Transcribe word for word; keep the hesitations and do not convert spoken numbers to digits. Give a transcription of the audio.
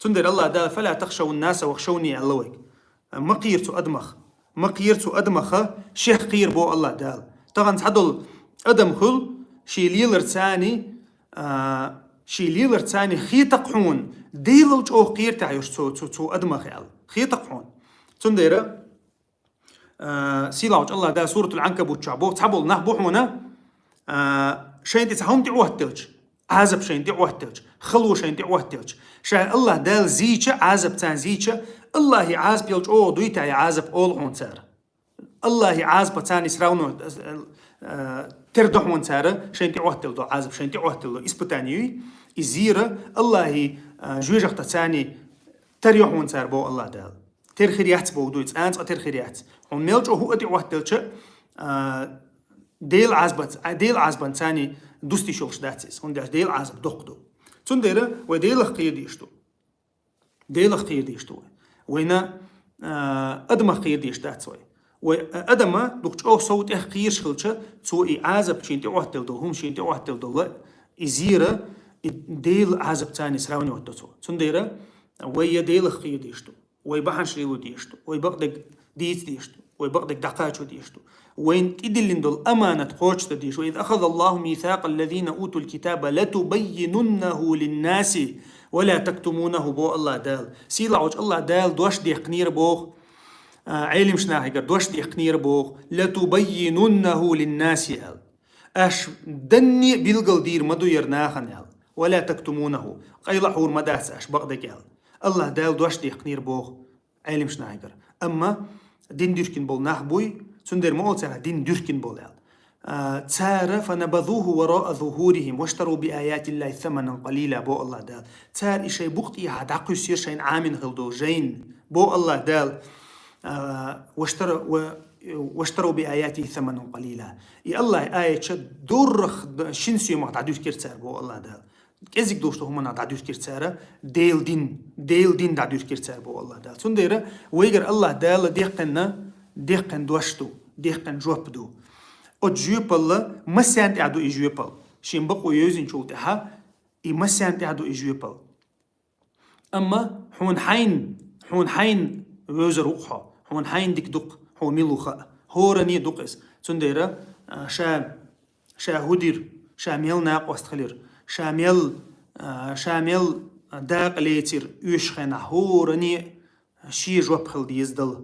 Цундела Аллах Дала: «Фала тахшавун наса вахшавни», аьлла вайга. Ма кхера цу адамах. Ма кхера цу адамах, шех кхера бо Аллах Дала. Тахан цхьадолу адам хуьлу, шен лелар царна, а, шен лелар царна хетакх хьуна, Делал чӀогӀа кхера тӀехь йолуш цу, цу, цу адамах аьлла. Хетакх хьуна. Цундела А, сийлахьчу Аллах Дала Суратул Анкабут чохь боху, цхьаболу нах бу хьуна, а, шайна тӀе цхьа хӀума тӀе Ӏоттаделча, Ӏазап шайна тӀе Ӏоттаделча, хало шайна тӀе Ӏоттаделча, ша Аллах Дала зийча, Ӏазап царна зийча, Аллахьи Ӏазапал чӀогӀа дуй те и Ӏазап олу хьуна цара. Аллахьи Ӏазапа царна сравно, а, тера до хьуна цара, шайна тӀе Ӏоттаделла до Ӏазап, шайна тӀе Ӏоттаделла до испытание юй, и зийра Аллахьи, а, жоьжахатин царна тера йо хьуна цара боху Аллах Дала. Тера хир яц боху дуй, цкъа а цкъа тера хир яц. Хьуна мел чӀогӀа хӀуъа тӀе Ӏоттаделча, а, Делан Ӏазапаца, а, Делан Ӏазапан царна дустийш йолуш дац иза. ХӀунда аьлча Делан Ӏазап доккха ду. Цундела вай Делах кхера дезаш ду. Делах кхера дезаш ду вай. Вайна, а, адамах кхера дезаш дац вай. Вай, а, адама дукха чӀогӀа сов тӀех кхераш хилча, цо и Ӏазап шена тӀе Ӏоттаделла долу, хӀума шена тӀе Ӏоттаделла долу, и зийра, и Делан Ӏазап царна сравнивать до цо. Цундела вай я Делах кхера дезаш ду. Вай бахьанаш лело дезаш ду, вай бакъдерг дийца дезаш ду, вай бакъдерг дӀакхачо дезаш ду. Вайна тӀедиллина долу аманат кхочушдан дезаш. «Ва из ахазаллаху мисакъал лазина утул китаба латубаййинуннаху линнаси ва ла тактумунаху», бо Аллах Дала. Сийлахьчу Аллах Дала дош дехкинера боху, а, Ӏелимаш нахигара дош дехкинера боху, «латубаййинуннаху линнаси», аьлла. Аша данне а билгал дийр ма ду яра нахана аьлла. «Ва ла тактумунаху», къайла а хьур ма дац аша бакъдерг аьлла. Аллах Дала дош дехкинера боху Ӏелимаш нахигара. Амма дин дуьхкина болу нах буй, цундела ма олу цара дин дуьхкина болу аьлла. А, цара: «Фанабазуху вараъа зухурихим ваштару би аятиллахи саманан къалила», бо Аллах Дала. Цара и шайн букъа тӀехьа дӀакхуьссира шайна Ӏамина хила долу жайна, бо Аллах Дала. А, ваштара-, ва-, ваштару би аятихи саманан къалила. И Аллахьи аяташ дуррах д-, шина соьмах дӀадуьркира цара, бо Аллах Дала. КӀезиг долуш долу хӀуманах дӀадуьркира цара, Делан дин, Делан дин дӀадуьркира цара, бо Аллах Дала. Цундела вайгара Аллах Дала дехкхенна, дехкхен дош ду, дехкхен жоп ду. Оцу жоьпалла массарна тӀехь ду и жоьпалла. Шен бакъо йовзинчул тӀаьхьа и массарна тӀехь ду и жоьпалла. Амма хьуна хьайна, хьуна хьайна вевзар ву-кх хьо, хьуна хьайна дика ду-кх, хьо мила ву хаа. ХӀоранна а ду-кх иза. Цундела, а, ша, ша хӀу дира, ша мел накъост хилира, ша мел, а, ша мел дакъа лецира оьшучу хенахь, хӀоранна а шен жоп хила деза дала.